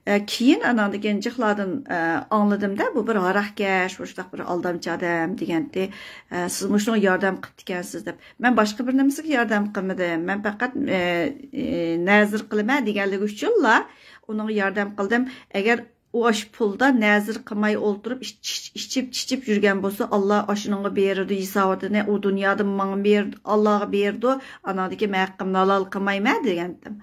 ئە، كېيىن ئاناندىن كېيىن جىقلاردىن، ئە، ئاڭلىدىم-دە، بۇ بىر ھاراقكەش، مۇشۇنداق بىر ئالدامچى ئادەم دېگەنتى. ئە، سىز مۇشۇنىڭغا ياردەم قىپتىكەنسىز دەپ. مەن باشقا بىر نېمىسىگە ياردەم قىلمىدىم. مەن پەقەت، ئە، ئە، نەزىر قىلىمەن دېگەنلىكى ئۈچۈنلا ئۇنىڭغا ياردەم قىلدىم. ئەگەر ئۇ ئاشۇ پۇلدا نەزىر قىلماي ئولتۇرۇپ، ئىچ-، ئىچ-، ئىچىپ، چىچىپ يۈرگەن بولسا، ئاللا ئاشۇنىڭغا بېرىدۇ، ھېساباتىنى ئۇ دۇنيادا ماڭا بېرىدۇ، ئاللاغا بېرىدۇ، ئاناندىكى مەن ھەققىمنى ھالال قىلمايمەن دېگەنتىم.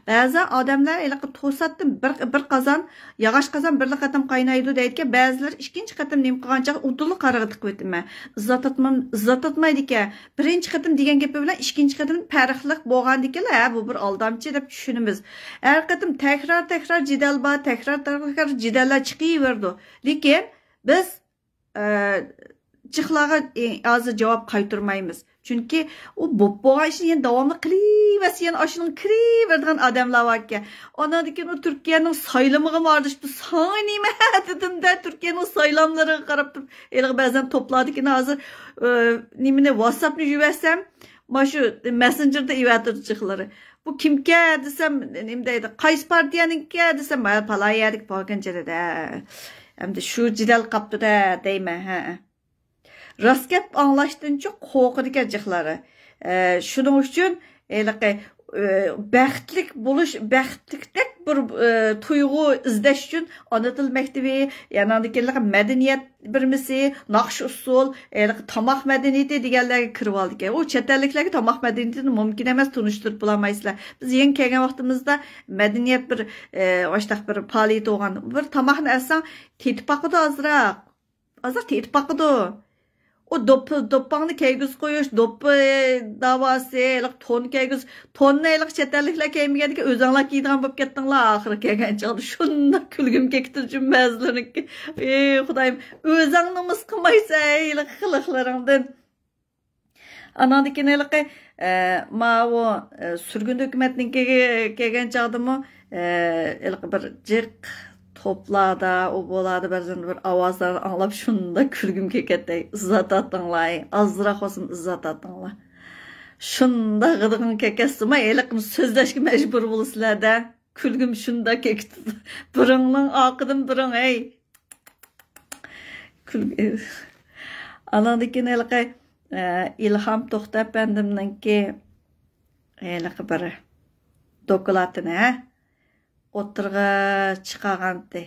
بەزى ئادەملەر ھېلىقى توساتتىن بىر، بىر قازان، ياغاچ قازان بىرلا قېتىم قاينايدۇ دەيدىكەن، بەزىلەر ئىككىنچى قېتىم نېمە قىلغان چاغ ئۇدۇللا قارىغا تىقىۋېتىمەن. ئىززەت ئاتمام-، ئىززەت ئاتمايدىكەن. بىرىنچى قېتىم دېگەن گېپى بىلەن ئىككىنچى قېتىم پەرقلىق بولغاندىكىنلا، ھە، بۇ بىر ئالدامچى دەپ چۈشىنىمىز. ھەر قېتىم تەكرار، تەكرار جېدەل بار، تەكرار، تەكرار جېدەللەر چىقىۋېرىدۇ. لېكىن بىز، ئە، جىقلارغا، ئى، ھازىر جاۋاب قايتۇرمايمىز. چۈنكى ئۇ بوپ بولغان ئىشنى يەنە داۋاملىق قىلىۋېرىدۇ. ۋەسىيەن ئاشۇنىڭ كىرىۋېرىدىغان ئادەملەر باركەن. ئاندىن كېيىن ئۇ تۈركىيەنىڭ سايلىمىغا بارىدۇ، ساڭا نېمە دېدىم-دە، تۈركىيەنىڭ سايلاملىرىغا قاراپ تۇرۇپ، ھېلىقى بەزەن توپلايدىكەن ھازىر، ئى، نېمىنى، ۋاتساپنى يۇيۇۋەتسەم، مانا شۇ مەسسېنجېردا ئېۋەتىدۇ جىقلىرى. بۇ كىمكەن دېسەم، نېمە دەيدۇ، قايسى پارتىيەنىڭكى دېسەم، ھە، پالايەدىكى پاكىن جىرىدە. ئەمدى شۇ جېدەل قاپتۇ-دە دەيمەن، ھە. راست گەپ ئاڭلاشتىنچۇ قورقىدىكەن جىقلىرى. ئە، شۇنىڭ ئۈچۈن ھېلىقى، ئە، بەختلىك بولۇش، بەختلىكتەك بىر، ئە، تۇيغۇ ئىزدەش ئۈچۈن ئانا تىل مەكتىۋى، يەنە ئاندىن كېيىن مەدەنىيەت بىرمىسى، ناخشا ئۇسسۇل، ھېلىقى تاماق مەدەنىيىتى دېگەنلەرگە كىرىۋالىدىكەن. ئۇ چەت ئەللىكلەرگە تاماق مەدەنىيىتىنى مۇمكىن ئەمەس، تونۇشتۇرۇپ بولالمايسىلەر. بىز يېڭى كەلگەن ۋاقتىمىزدا مەدەنىيەت بىر، ئە، ئاشتاق بىر پائالىيىتى بولغان. بىر تاماقنى ئەتسەڭ، تېتىپ باقىدۇ ئازراق. ئازراق تېتىپ باقىدۇ. ئۇ دوپپا، دوپپاڭنى كىيگۈزۈپ قويۇش، دوپپا داۋاسى، ھېلىقى تون كىيگۈز-، توننى ھېلىقى چەت ئەللىكلەر كىيمىگەندىكىن ئۆزۈڭلار كىيىدىغان بولۇپ كەتتىڭلار ئاخىرى كەلگەن چاغدا. شۇنداق كۈلگۈم كېلىپ كېتىدۇ شۇ بەزىلىرىنىڭكى. ئى خۇدايىم، ئۆزۈڭ نومۇس قىلمايسەن ھېلىقى قىلىقلىرىڭدىن. ئاناندىن كېيىن ھېلىقى، ئە، ماۋۇ، ئە، سۈرگۈن ھۆكۈمەتنىڭكىگە كەلگەن چاغدىمۇ، ئە، ھېلىقى بىر جىق توپلاردا، ئۇ بۇلاردا بەزەن بىر ئاۋازلارنى ئاڭلاپ شۇنداق كۈلگۈم كېلىپ كەتتى. ئىززەت ئاتىڭلار، ئازراق بولسىمۇ ئىززەت ئاتىڭلار. شۇنداق غىدىقىڭ كېلىپ كەتسىمۇ، ھېلىقىنى سۆزلەشكە مەجبۇر بولىسىلەر-دە. كۈلگۈم شۇنداق كېلىپ كېتىدۇ. بىرىڭنىڭ ئارقىدىن بىرىڭ، ھەي. كۈل-، ئاناندىن كېيىن ھېلىقى، ئە، ئىلھام توختى ئەپەندىمنىڭكى ھېلىقى بىر دوكلاتىنى، ھە، ئوتتۇرىغا چىقارغانتى.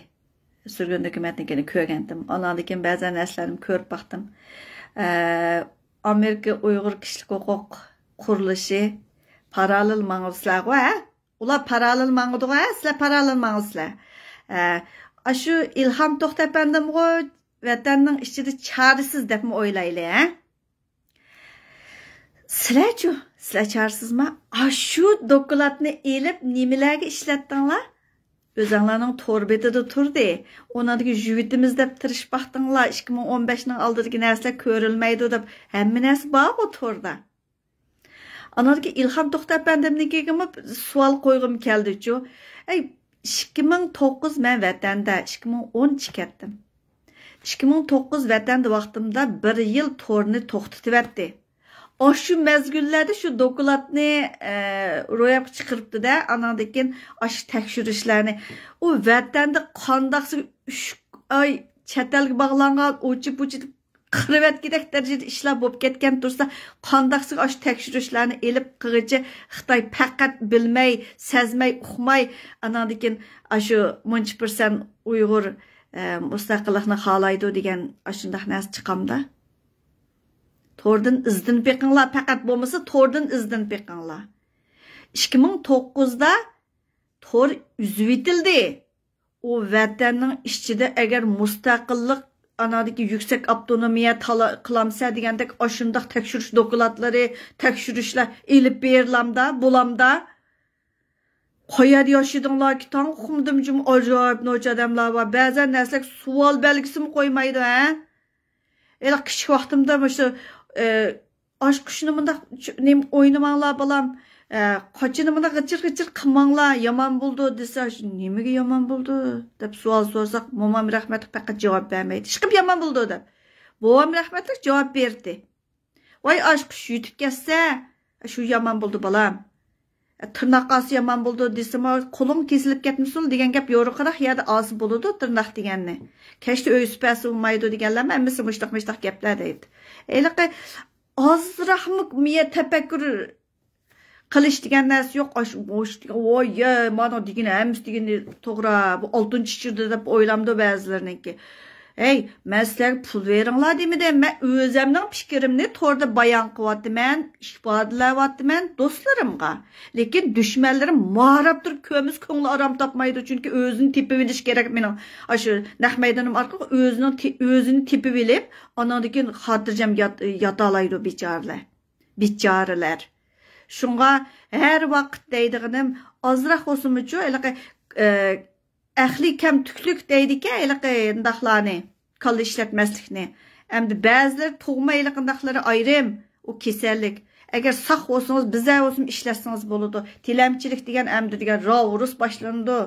سۈرگۈن ھۆكۈمەتنىڭكىنى كۆرگەنتىم. ئاناندىن كېيىن بەزەن نەرسىلەرنى كۆرۈپ باقتىم. ئە، ئامېرىكا ئۇيغۇر كىشىلىك ھوقۇق قۇرۇلۇشى پاراللېل ماڭىدۇ سىلەرغۇ، ھە؟ ئۇلار پاراللېل ماڭىدىغۇ، ھە؟ سىلەر پاراللېل ماڭىسىلەر. ھە، ئاشۇ ئىلھام توختى ئەپەندىمغۇ ۋەتەننىڭ ئىچىدە چارىسىز دەپمۇ ئويلايلى، ھە؟ سىلەرچۇ؟ سىلەر چارىسىزما؟ ئاشۇ دوكلاتنى ئېلىپ نېمىلەرگە ئىشلەتتىڭلار؟ ئۆزەڭلارنىڭ تور بېتىدە تۇردى. ئۇنىڭدىكى يۇيۇۋېتىمىز دەپ تىرىشىپ باقتىڭلار. ئىككى مىڭ ئون بەشنىڭ ئالدىدىكى نەرسىلەر كۆرۈلمەيدۇ دەپ ھەممە نەرسە بارغۇ توردا. ئاناندىكى ئىلھام توختى ئەپەندىمنىڭكىگىمۇ سوئال قويغۇم كەلدىچۇ. ئەي، ئىككى مىڭ توققۇز مەن ۋەتەندە، ئىككى مىڭ ئون چىقىپ كەتتىم. ئىككى مىڭ توققۇز ۋەتەندە ۋاقتىمدا بىر يىل تورنى توختىتىۋەتتى. ئاشۇ مەزگىللەردە شۇ دوكلاتنى، ئە، روياپقا چىقىرىپتۇ-دە، ئاناندىن كېيىن ئاشۇ تەكشۈرۈشلەرنى. ئۇ ۋەتەندە قانداقسى ئۈچ ئاي چەت ئەلگە باغلانغان، ئۇچى-پۇچى قىرىۋەتكۈدەك دەرىجىدە ئىشلار بولۇپ كەتكەن تۇرسا، قانداقسىغا ئاشۇ تەكشۈرۈشلەرنى ئېلىپ قىغىچە خىتاي پەقەت بىلمەي، سەزمەي، ئۇقماي، ئاناندىن كېيىن ئاشۇ مۇنچە پىرسەنت ئۇيغۇر، ئە، مۇستەقىللىقنى خالايدۇ دېگەن ئاشۇنداق نەرسە چىقامدا؟ توردىن ئىزدىنىپ بېقىڭلار، پەقەت بولمىسا توردىن ئىزدىنىپ بېقىڭلار. ئىككى مىڭ توققۇزدا تور ئۈزۈۋېتىلدى. ئۇ ۋەتەننىڭ ئىچىدە ئەگەر مۇستەقىللىق، ئانادىكى يۈكسەك ئاپتونومىيە تالا-، قىلامسە دېگەندەك ئاشۇنداق تەكشۈرۈش دوكلاتلىرى، تەكشۈرۈشلەر ئېلىپ بېرىلامدا، بولامدا؟ قايەردە ياشىدىڭلاركى؟ تاڭ ئۇقمىدىم جۇمۇ، ئاجايىپ نوچى ئادەملەر بار. بەزەن نەرسىلەرگە سوئال بەلگىسىمۇ قويمايدۇ، ھە؟ ھېلىقى كىچىك ۋاقتىمدا مۇشۇ، ئە، ئاشقۇچنى مۇنداق چ-، نېمە ئوينىماڭلار بالام، ئە، قاچىنى مۇنداق غىچىر-غىچىر قىلماڭلار، يامان بولىدۇ دېسە، شۇ نېمىگە يامان بولىدۇ دەپ سوئال سورىساق، مومام رەھمەتلىك پەقەت جاۋاب بەرمەيدۇ. ئىشقىلىپ يامان بولىدۇ دەپ. بوۋام رەھمەتلىك جاۋاب بەردى. ۋاي ئاشقۇچ يۈتۈپ كەتسە، شۇ يامان بولىدۇ بالام. تىرناق ئاسا يامان بولىدۇ دېسىمۇ، قولۇڭ كېسىلىپ كەتمىسۇن دېگەن گەپ يورۇقراق يەردە ئاسا بولىدۇ تىرناق دېگەننى. كەچتە ئۆي سۈپەسى بولمايدۇ دېگەنلەرمۇ ھەممىسى مۇشتاق مۇشتاق گەپلەر دەيدۇ. ھېلىقى ئازراقمۇ مىيە تەپەككۇر قىلىش دېگەن نەرسە يوق. ئاش، مۇش دېگەن، ۋوي، يە، مانا دېگىنى، ھەممىسى دېگىنى توغرا. بۇ ئالتۇن چىچىرىدى دەپ ئويلامدۇ بەزىلەرنىڭكى. ھەي، مەن سىلەرگە پۇل بېرىڭلار دېمىدىم. مەن ئۆزەمنىڭ پىكرىمنى توردا بايان قىلىۋاتىمەن، ئىپادىلەۋاتىمەن دوستلىرىمغا. لېكىن دۈشمەنلىرىم ماراپ تۇرۇپ كۆرمىسە كۆڭلى ئارام تاپمايدۇ، چۈنكى ئۆزىنى تېپىۋېلىش كېرەك مېنىڭ. ئاشۇ نەق مەيدىنىم ئارقىلىق ئۆزىنىڭ تې-، ئۆزىنى تېپىۋېلىپ، ئاناندىن كېيىن خاتىرجەم يات-، ياتالايدۇ بىچارىلەر. بىچارىلەر. شۇڭا ھەر ۋاقىت دەيدىغىنىم، ئازراق بولسىمۇچۇ، ھېلىقى، ئە، ئەقلى كەمتۈكلۈك دەيدىكەن، ھېلىقى ئىنداقلارنى، كاللا ئىشلەتمەسلىكنى. ئەمدى بەزىلەر تۇغما ھېلىقىنداقلىرى ئايرىم، ئۇ كېسەللىك. ئەگەر ساق بولسىڭىز، بىزە بولسۇن ئىشلەتسىڭىز بولىدۇ. تىلەمچىلىك دېگەن ئەمدى دېگەن راۋۇرۇس باشلىنىدۇ.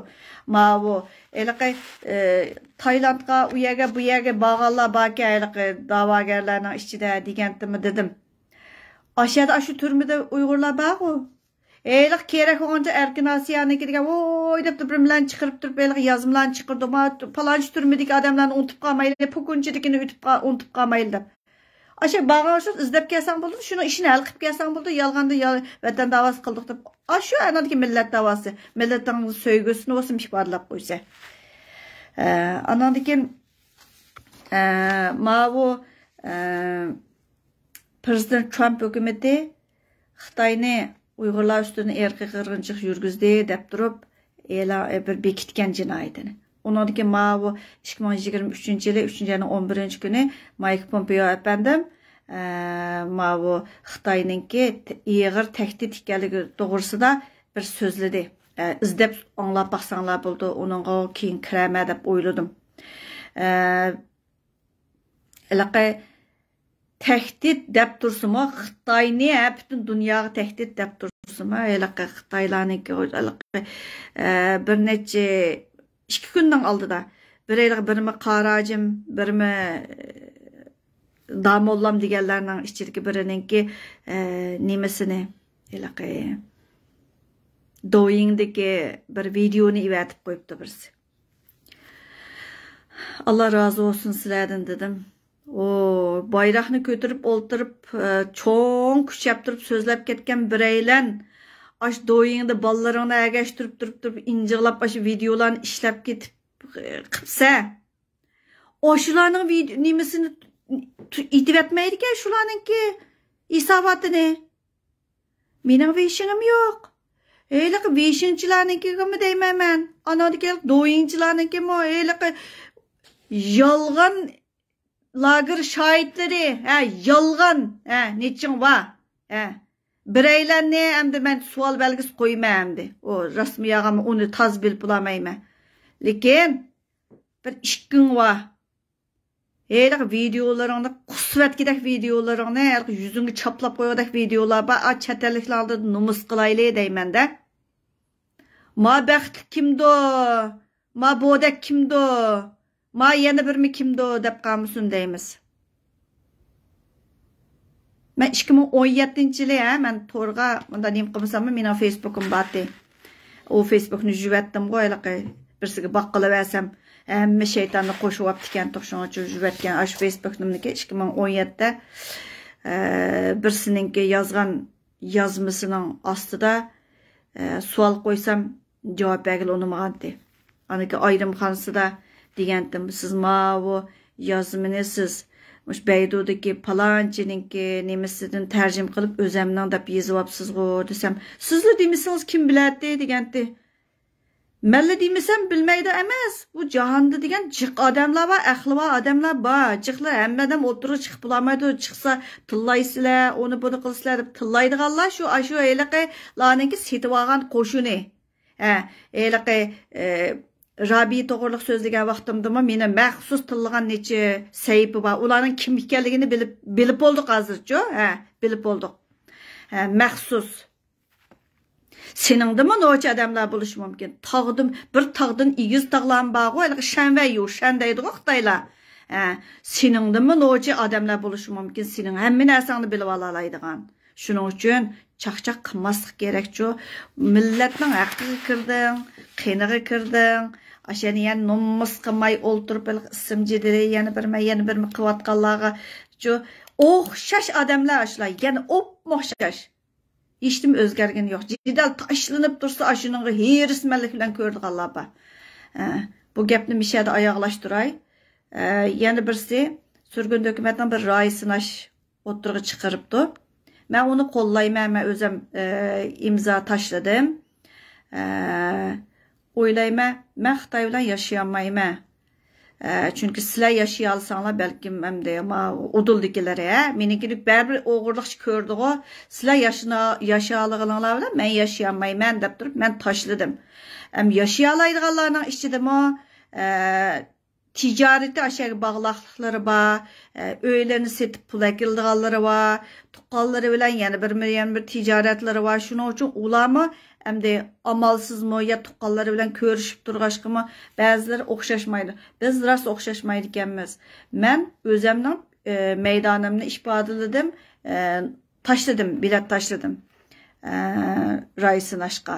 ماۋۇ، ھېلىقى، ئە، تايلاندقا، ئۇ يەرگە، بۇ يەرگە بارغانلار باركەن، ھېلىقى داۋاگەرلەرنىڭ ئىچىدە دېگەنتىمۇ دېدىم. ئاشۇ يەردە ئاشۇ تۈرمىدە ئۇيغۇرلار بارغۇ. ھېلىقى كېرەك بولغانچە ئەركىن ئاسىيانىڭكى دېگەن، ۋوي دەپ تۇرۇپ، بىر بىلەن چىقىرىپ تۇرۇپ، ھېلىقى يازمىلارنى چىقىرىدۇ. ما، پالانچى تۈرمىدىكى ئادەملەرنى ئۇنتۇپ قالمايلى، پۇكۇنچىدىكىنى ئۇنتۇپ قا-، ئۇنتۇپ قالمايلى دەپ. ئاشۇ بارغان ئىزدەپ كەلسەڭ بولىدۇ، شۇنىڭ ئىشىنى ھەل قىلىپ كەلسەڭ بولىدۇ، يالغاندا يا-، ۋەتەن داۋاسى قىلدۇق دەپ. ئاشۇ ئانىڭدىكى مىللەت داۋاسى، مىللىتىڭنىڭ سۆيگۈسىنى بولسۇن ئىپادىلەپ قويسا. ئە، ئانىڭدىن كېيىن، ئە، ماۋۇ، ئە، پىرېزىدېنت ترامپ ھۆكۈمىتى خىتاينى ئۇيغۇرلار ئۈستىدىن ئىرقىي قىرغىنچىلىق يۈرگۈزدى دەپ تۇرۇپ، ئېلان، بىر بېكىتكەن جىنايىتىنى. ئۇنىڭدىكى ماۋۇ ئىككى مىڭ يىگىرمە ئۈچىنچى يىلى ئۈچىنچى ئاينىڭ ئون بىرىنچى كۈنى مايك پومپېئو ئەپەندىم، ئە، ماۋۇ خىتاينىڭكى ت-، ئېغىر تەھدىت ئىكەنلىكى توغرىسىدا بىر سۆزلىدى. ئە، ئىزدەپ ئاڭلاپ باقساڭلار بولىدۇ، ئۇنىڭغا كېيىن كىرەرمەن دەپ ئويلىدىم. ئە، ھېلىقى تەھدىت دەپ تۇرسىمۇ، خىتاينى، ھە، پۈتۈن دۇنياغا تەھدىت دەپ تۇرسىمۇ، ھېلىقى خىتايلارنىڭكى، ھېلىقى، ئە، بىر نەچچە، ئىككى كۈننىڭ ئالدىدا بىر ھېلىقى، بىرمۇ قاراجىم، بىرمۇ، ئە، داموللام دېگەنلەرنىڭ ئىچىدىكى بىرىنىڭكى، ئە، نېمىسىنى، ھېلىقى دويىڭدىكى بىر ۋىدېئونى ئېۋەتىپ قويۇپتۇ بىرسى. ئاللا رازى بولسۇن سىلەردىن دېدىم. ئۇ بايراقنى كۆتۈرۈپ ئولتۇرۇپ، ئە، چوڭ كۈچەپ تۇرۇپ سۆزلەپ كەتكەن بىرەيلەن، ئاش دويىڭدا بالىلىرىڭنى ئەگەشتۈرۈپ تۇرۇپ تۇرۇپ ئىنجىغلاپ ئاشۇ ۋىدېئولارنى ئىشلەپ كېتىپ، ئە، قىپسە. ئاشۇلارنىڭ ۋىدېئو نېمىسىنى تۇ-، ئېتىۋەتمەيدىكەن شۇلارنىڭكى ھېساباتىنى. مېنىڭ ۋېشىڭىم يوق. ھېلىقى ۋېشىڭچىلارنىڭكىگىمۇ دەيمەن مەن. ئاناندىكى دويىڭچىلارنىڭكىمۇ ھېلىقى يالغان لاگېر شاھىتلىرى. ھە، يالغان. ھە، نېچىڭ بار؟ ھە. بىرەيلەننى ئەمدى مەن سوئال بەلگىسى قويىمەن ئەمدى. ئۇ راستمۇ يالغانمۇ، ئۇنى تازا بىلىپ بولالمايمەن. لېكىن بىر ئىككىڭ بار. ھېلىقى ۋىدېئولىرىڭنى، قۇسۇۋەتكۈدەك ۋىدېئولىرىڭنى، ھېلىقى يۈزۈڭگە چاپلاپ قويغۇدەك ۋىدېئولار بار. ئا، چەت ئەللىكلەر ئالدىدا نومۇس قىلايلى دەيمەن-دە. ما بەختلىك كىمدۇ؟ ما بودەك كىمدۇ؟ ما يەنە بىرمۇ كىمدۇ دەپ قالمىسۇن دەيمىز. مەن ئىككى مىڭ ئون يەتتىنچى يىلى، ھە، مەن تورغا مۇنداق نېمە قىلمىساممۇ، مېنىڭ فېيسبۇكۇم بارتى. ئۇ فېيسبۇكنى يۇيۇۋەتتىمغۇ، ھېلىقى بىرسىگە باققىلى بەرسەم، ھەممە شەيتاننى قوشۇۋاپتىكەن، شۇنىڭ ئۈچۈن يۇيۇۋەتكەن. ئاشۇ فېيسبۇكنىمنىكى ئىككى مىڭ ئون يەتتىدە، ئە، بىرسىنىڭكى يازغان يازمىسىنىڭ ئاستىدا، ئە، سوئال قويسام، جاۋاب بەرگىلى ئۇنىمىغانتى. ئانىكى ئايرىمخانىسىدا دېگەنتىم، سىز ماۋۇ يازمىنى سىز مۇشۇ بەيدۇدىكى پالانچىنىڭكى نېمىسىدىن تەرجىمە قىلىپ ئۆزەمنىڭ دەپ يېزىۋاپسىزغۇ دېسەم، سىزلا دېمىسىڭىز كىم بىلەتتى دېگەنتى. مەنلا دېمىسەم بىلمەيدۇ ئەمەس. بۇ جاھاندا دېگەن جىق ئادەملەر بار، ئەقلى بار ئادەملەر بار. جىقلار ھەممە ئادەم ئوتتۇرىغا چىقىپ بولالمايدۇ. چىقسا تىللايسىلەر، ئۇنى بۇنى قىلسىلەر دەپ تىللايدىغانلار شۇ، ئاشۇ ھېلىقىلارنىڭكى سېتىۋالغان قوشۇنى. ھە، ھېلىقى، ئە، رابىيە توغرىلىق سۆزلىگەن ۋاقتىمدىمۇ مېنى مەخسۇس تىللىغان نەچچە سەھىپە بار. ئۇلارنىڭ كىم ئىكەنلىكىنى بىلىپ، بىلىپ بولدۇق ھازىرچۇ. ھە، بىلىپ بولدۇق. ھە، مەخسۇس. سېنىڭدىنمۇ نوچى ئادەملەر بولۇشى مۇمكىن. تاغدىن، بىر تاغدىن ئېگىز تاغلارمۇ بارغۇ، ھېلىقى شەنۋەييۇ، شەن دەيدىغۇ خىتايلار. ھە، سېنىڭدىنمۇ نوچى ئادەملەر بولۇشى مۇمكىن، سېنىڭ ھەممە نەرسەڭنى بىلىۋالالايدىغان. شۇنىڭ ئۈچۈن چاقچاق قىلماسلىق كېرەكچۇ. مىللەتنىڭ ھەققىگە كىردىڭ، قېنىغا كىردىڭ. ئاشۇنى يەنە نومۇس قىلماي ئولتۇرۇپ، ھېلىقى ئىسىم جېدىلى، يەنە بىرمە، يەنە بىرمە قىلىۋاتقانلارغىچۇ. ئوخشاش ئادەملەر ئاشۇلار، يەنە ئوپمۇ ئوخشاش. ھېچنېمە ئۆزگەرگىنى يوق. جېدەل تاشلىنىپ تۇرسا، ئاشۇنىڭغا ھېرىسمەنلىك بىلەن كۆرىدىغانلار بار. ئە، بۇ گەپنى مىشەدە ئاياغلاشتۇراي. ئە، يەنە بىرسى، سۈرگۈندە ھۆكۈمەتنىڭ بىر رايى سىناش ئوتتۇرىغا چىقىرىپتۇ. مەن ئۇنى قوللايمەن، مەن ئۆزۈم، ئە، ئىمزا تاشلىدىم. ئە، ئويلايمەن، مەن خىتاي بىلەن ياشىيالمايمەن. ئە، چۈنكى سىلەر ياشىيالساڭلار، بەلكىم ئەمدى ما ئۇدۇلدىكىلەر، ھە، مېنىڭكىنى بەرىبىر ئوغرىلىقچە كۆردىغۇ، سىلەر ياشىنا-، ياشىيالىغىنىڭلار بىلەن مەن ياشىيالمايمەن دەپ تۇرۇپ، مەن تاشلىدىم. ئەم، ياشىيالايدىغانلارنىڭ ئىچىدىمۇ، ئە، تىجارىتى ئاشۇ يەرگە باغلىقلىقلىرى بار، ئە، ئۆيلىرىنى سېتىپ پۇل ئەكېلىدىغانلىرى بار، تۇغقانلىرى بىلەن يەنە بىر، يەنە بىر تىجارەتلىرى بار. شۇنىڭ ئۈچۈن ئۇلارمۇ ئەمدى ئامالسىزمۇ يا تۇغقانلىرى بىلەن كۆرۈشۈپ تۇرغاچقىمۇ بەزىلىرى ئوخشاشمايدۇ. بىز راست ئوخشاشمايدىكەنمىز. مەن ئۆزەمنىڭ، ئە، مەيدانىمنى ئىپادىلىدىم، ئە، تاشلىدىم، بېلەت تاشلىدىم. ئە، راي سىناشقا.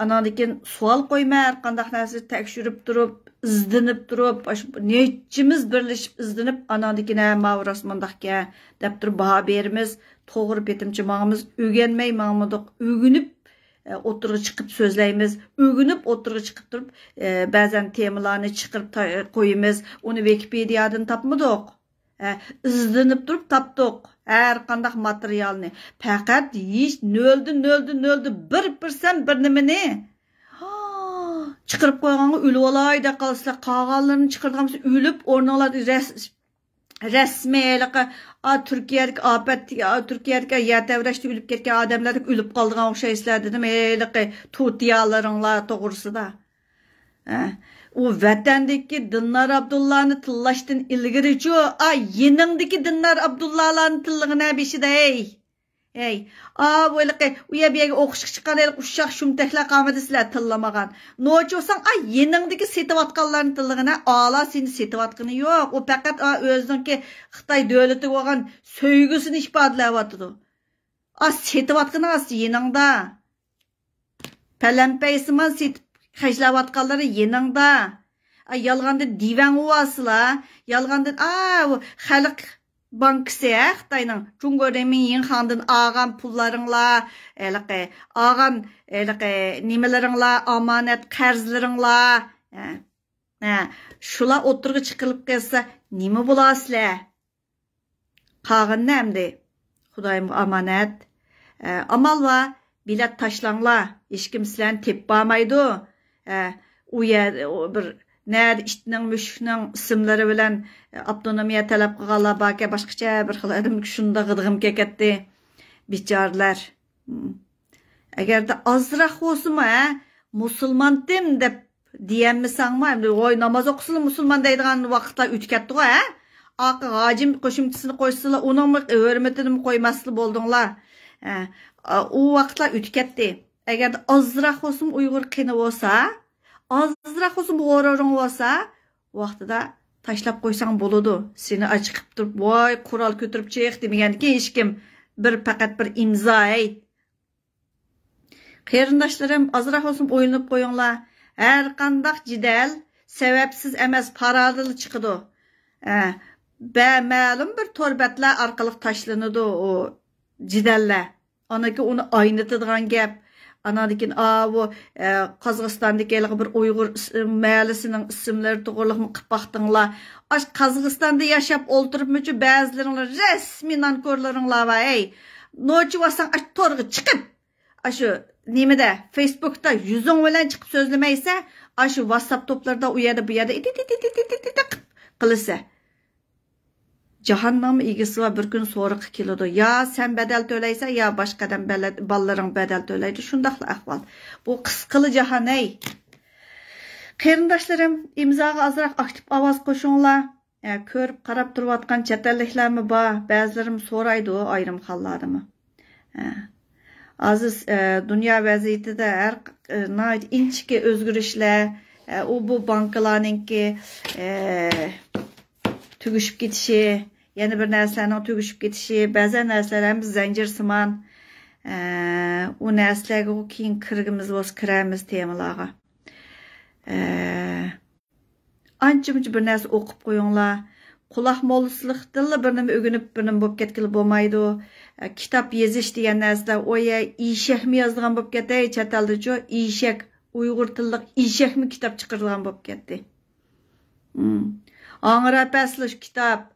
ئاناندىن كېيىن سوئال قويمەن، ھەر قانداق نەرسىنى تەكشۈرۈپ تۇرۇپ، ئىزدىنىپ تۇرۇپ، ئاشۇ نەچچىمىز بىرلىشىپ ئىزدىنىپ، ئاناندىن كېيىن، ھە، ماۋۇ راست مۇنداقكەن دەپ تۇرۇپ باھا بېرىمىز، توغرا پېتىمچە ماڭىمىز، ئۆگەنمەي ماڭمىدۇق، ئۆگىنىپ، ئە، ئوتتۇرىغا چىقىپ سۆزلەيمىز، ئۆگىنىپ ئوتتۇرىغا چىقىپ تۇرۇپ، ئە، بەزەن تېمىلارنى چىقىرىپ تا-، قويىمىز، ئۇنى ۋىكىپېدىيادىن تاپمىدۇق. ئە، ئىزدىنىپ تۇرۇپ تاپتۇق. ھەر قانداق ماتېرىيالنى. پەقەت ھېچ نۆلدىن، نۆلدىن، نۆلدىن بىر پىرسەنت بىر نېمىنى چىقىرىپ قويغانغا ئۆلۈۋالاي دەپ قالىسىلەر. قالغانلىرىنى چىقىرىدىغان بولسا ئۆلۈپ، ئورنىڭلاردا رەس-، رەسمىي ھېلىقى، ئا، تۈركىيەدىكى ئاپەت، ئا، تۈركىيەدىكى يەر تەۋرەشتە ئۆلۈپ كەتكەن ئادەملەردەك ئۆلۈپ قالىدىغان ئوخشايسىلەر دېدىم. ھېلىقى تۇتىيالىرىڭلار توغرىسىدا. ھە، ئۇ ۋەتەندىكى دىنار ئابدۇللانى تىللاشتىن ئىلگىرىچۇ، ئا، يېنىڭدىكى دىنار ئابدۇللالارنى تىللىغىنە بېشىدا، ھەي. ھەي، ئا، بۇ ھېلىقى ئۇ يەر بۇ يەرگە ئوقۇشقا چىققان ھېلىقى ئۇششاق شۇمتەكلەر قالمىدى سىلەر تىللىمىغان. نوچى بولساڭ، ئا، يېنىڭدىكى سېتىۋاتقانلارنى تىللىغىنە، ئالا سېنى سېتىۋاتقىنى يوق. ئۇ پەقەت، ئا، ئۆزىنىڭكى خىتاي دۆلىتىگە بولغان سۆيگۈسىنى ئىپادىلەۋاتىدۇ. ئا، سېتىۋاتقىنى ئا يېنىڭدا. پەلەمپەيسىمان سېتىپ خەجلەۋاتقانلىرى يېنىڭدا. ئا، يالغاندىن دىۋەڭ ئۇۋاسىلا. يالغاندىن، ئا، خەلق بانكىسى، ھە، خىتاينىڭ، جۇڭگو رېمىن يىڭخاڭدىن ئالغان پۇللىرىڭلار، ھېلىقى، ئالغان، ھېلىقى، نېمىلىرىڭلار، ئامانەت قەرزلىرىڭلار. ھە. ھە، شۇلار ئوتتۇرىغا چىقىرىلىپ قېلسا، نېمە بولاسىلەر؟ قالغىنىنى ئەمدى خۇدايىمغا ئامانەت. ئە، ئامال بار، بېلەت تاشلاڭلار، ھېچكىم سىلەرنى تېپىپ بارمايدۇ. ئە، ئۇ يەر، ئۇ بىر نەدە ئىتنىڭ، مۈشۈكنىڭ ئىسىملىرى بىلەن، ئە، ئاپتونومىيە تەلەپ قىلغانلار باركەن، باشقىچە بىر خىل ئادەم شۇنداق غىدىقىم كەكەتتى. بىچارىلەر. ئەگەردە ئازراق بولسىمۇ، ھە، مۇسۇلمانتىم دەپ دېيەلمىسەڭمۇ، ئەمدى ۋاي ناماز ئوقۇسىلا مۇسۇلمان دەيدىغان ۋاقىتلار ئۆتۈپ كەتتىغۇ، ھە؟ ئاقا ھاجىم قوشۇمچىسىنى قوشسىلا، ئۇنىڭمۇ ھۆرمىتىنىمۇ قويماسلا بولدۇڭلار. ھە، ئۇ ۋاقىتلار ئۆتۈپ كەتتى. ئەگەردە ئازراق بولسىمۇ ئۇيغۇر قېنى بولسا، ئازراق بولسىمۇ غۇرۇرۇڭ بولسا، ۋاقتىدا تاشلاپ قويساڭ بولىدۇ. سېنى ئاچىقىپ تۇرۇپ، ۋاي قورال كۆتۈرۈپ چىق دېمىگەنكى ھېچكىم. بىر، پەقەت بىر ئىمزا، ھەي. قېرىنداشلىرىم، ئازراق بولسىمۇ ئويلىنىپ قويۇڭلار. ھەر قانداق جېدەل سەۋەبسىز ئەمەس، پارادىلا چىقىدۇ. ھە، بە-، مەلۇم بىر تور بەتلەر ئارقىلىق تاشلىنىدۇ ئۇ جېدەللەر. ئانىكى ئۇنى ئاينىتىدىغان گەپ. ئاناندىن كېيىن، ئاۋۇ، ئە، قازاقىستاندىكى ھېلىقى بىر ئۇيغۇر ئىس-، مەھەللىسىنىڭ ئىسىملىرى توغرىلىقمۇ قىلىپ باقتىڭلار. ئاش قازاقىستاندا ياشاپ ئولتۇرۇپمۇچۇ بەزىلىرىڭلار رەسمىي نانكورلىرىڭلار بار، ھەي. نوچى بولساڭ ئاش تورغا چىقىپ، ئاشۇ نېمىدە، فېيسبۇكتا يۈزۈڭ بىلەن چىقىپ سۆزلىمەيسەن، ئاشۇ ۋاتساپ توپلىرىدا ئۇ يەردە، بۇ يەردە ئىتى، ئىتى، ئىتى، ئىتى، ئىتى، ئىتى قىلىسەن. جاھاننىڭمۇ ئىگىسى بار، بىر كۈن سورىقى كېلىدۇ. يا سەن بەدەل تۆلەيسەن، يا باشقا ئادەم بەلەت-، بالىلىرىڭ بەدەل تۆلەيدۇ. شۇنداقلا ئەھۋال. بۇ قىسقىلا جاھان، ھەي. قېرىنداشلىرىم، ئىمزاغا ئازراق ئاكتىپ ئاۋاز قوشۇڭلار. ئە، كۆرۈپ، قاراپ تۇرۇۋاتقان چەت ئەللىكلەرمۇ بار. بەزىلىرىمۇ سورايدۇ، ئايرىم خانلاردىمۇ. ئە، ھازىر، ئە، دۇنيا ۋەزىيىتىدە ھەر، ئە، ناھايىتى ئىنچىكە ئۆزگىرىشلەر، ئە، ئۇ بۇ بانكىلارنىڭكى، ئە، تۈگىشىپ كېتىشى، يەنە بىر نەرسىلەرنىڭ تۈگىشىپ كېتىشى، بەزەن نەرسىلەر ھەم زەنجىرسىمان. ئە، ئۇ نەرسىلەرگە كېيىن كىرگۈمىز بولسا كىرەرمىز تېمىلارغا. ئە، ئانچە-مۇنچە بىر نەرسە ئوقۇپ قويۇڭلار. قۇلاق موللىسىلىقتىنلا بىر نېمە ئۆگىنىپ، بىر نېمە بولۇپ كەتكىلى بولمايدۇ. ئە، كىتاب يېزىش دېگەن نەرسىلەر، ئويە، ئېشەكمۇ يازىدىغان بولۇپ كەتتى، چەت ئەلدىچۇ، ئېشەك، ئۇيغۇر تىللىق ئېشەكمۇ كىتاب چىقىرىدىغان بولۇپ كەتتى. ھىم. ئاڭراپ ئەسلى شۇ كىتاب.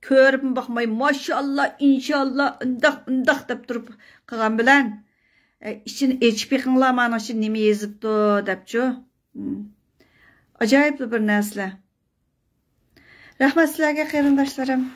كۆرۈپمۇ باقماي، ماشائاللا، ئىنشائاللا، ئۇنداق، ئۇنداق دەپ تۇرۇپ قىلغان بىلەن، ئە، ئىچىنى ئېچىپ بېقىڭلار، مانا ئىچىدە نېمە يېزىپتۇ دەپچۇ. ھىم. ئاجايىپلا بىر نەرسىلەر. رەھمەت سىلەرگە، قېرىنداشلىرىم.